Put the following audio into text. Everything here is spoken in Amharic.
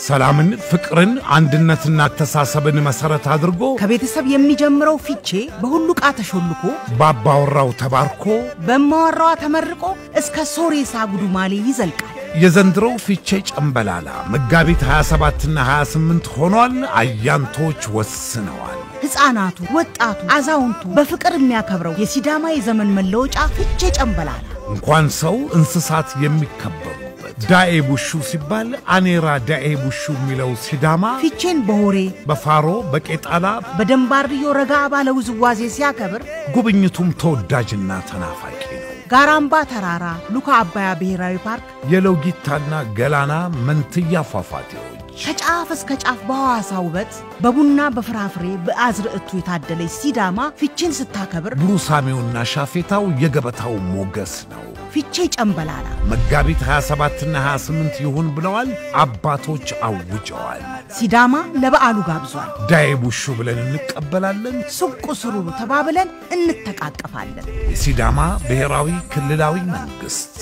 ሰላምን፣ ፍቅርን፣ አንድነትና አተሳሰብን መሠረት አድርጎ ከቤተሰብ የሚጀምረው ፊቼ በሁሉ ዕቃ ተሾልኮ፣ በአባወራው ተባርኮ፣ በእማወራዋ ተመርቆ እስከ ሶሬሳ ጉዱማሌ ይዘልቃል። የዘንድሮው ፊቼ ጨምበላላ መጋቢት 27ና 28 ሆኗል። አያንቶች ወስነዋል። ሕፃናቱ፣ ወጣቱ፣ አዛውንቱ በፍቅር የሚያከብረው የሲዳማ የዘመን መለወጫ ፊቼ ጨምበላላ። እንኳን ሰው እንስሳት የሚከበሩበት፣ ዳኤ ቡሹ ሲባል አኔራ ዳኤ ቡሹ የሚለው ሲዳማ ፊቼን በሆሬ፣ በፋሮ፣ በቄጣላ፣ በደንባርዮ ረጋ ባለ ውዝዋዜ ሲያከብር ጉብኝቱም ተወዳጅና ተናፋቂ ነው። ጋራምባ ተራራ፣ ሉካ አባያ ብሔራዊ ፓርክ፣ የሎጊታና ገላና መንትያ ፏፏቴዎች፣ ከጫፍ እስከ ጫፍ በሐዋሳ ውበት በቡና፣ በፍራፍሬ፣ በአዝርዕቱ የታደለች ሲዳማ ፊቼን ስታከብር ብሩሳሜውና ሻፌታው የገበታው ሞገስ ነው። ፊቼ ጨምበላላ መጋቢት 27ና 28 ይሁን ብለዋል አባቶች አውጀዋል። ሲዳማ ለበዓሉ ጋብዟል። ዳኤ ቡሹ ብለን እንቀበላለን። ሱቁ ስሩሩ ተባብለን እንተቃቀፋለን። የሲዳማ ብሔራዊ ክልላዊ መንግሥት።